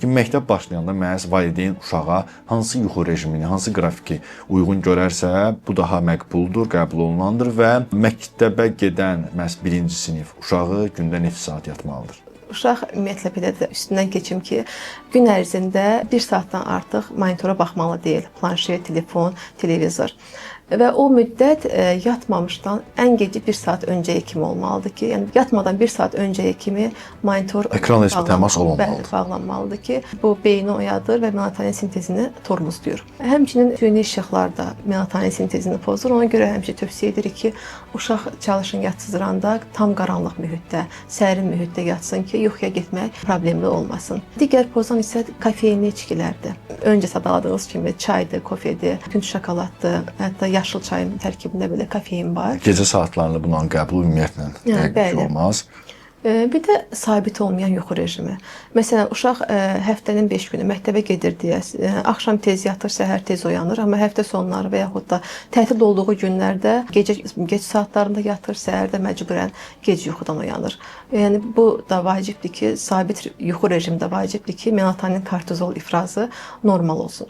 Ki məktəb başlayanda məhz valideyn uşağa hansı yuxu rejimini, hansı qrafiki uyğun görərsə, bu daha məqbuldur, qəbul olunandır və məktəbə gedən məhz birinci sinif uşağı gündə neçə saat yatmalıdır? Uşaq ümumiyyətlə belə də üstündən keçim ki, gün ərzində 1 saatdan artıq monitora baxmalı deyil. Planşet, telefon, televizor. Və o müddət yatmamışdan ən gec 1 saat öncəyə kimi olmalıdır ki, yəni yatmadan 1 saat öncəyə kimi monitor Ekranla heç bir təmas olmamalıdır. Bəli, bağlanmalıdır ki, bu beyni oyadır və melatonin sintezini tormozlayır. Həmçinin süni işıqlar da melatonin sintezini pozur. Ona görə həmişə tövsiyə edirik ki, uşaq çalışın yatızdıranda tam qaranlıq mühitdə, sərin mühitdə yatsın ki, yuxuya getmək problemli olmasın. Digər pozan isə kofeinli içkilərdir. Öncə sadaladığınız kimi çaydır, kofedir, tünd şokoladdır, hətta yaşıl çayın tərkibində belə kofein var. Gecə saatlarında bunların qəbulu ümumiyyətlə dəqiq bəli. olmaz. Bir də sabit olmayan yuxu rejimi. Məsələn, uşaq həftənin 5 günü məktəbə gedir deyə, axşam tez yatır, səhər tez oyanır, amma həftə sonları və yaxud da tətil olduğu günlərdə gecə gec saatlarında yatır, səhər də məcburən gec yuxudan oyanır. Yəni bu da vacibdir ki, sabit yuxu rejimi də vacibdir ki, melatonin, kortizol ifrazı normal olsun.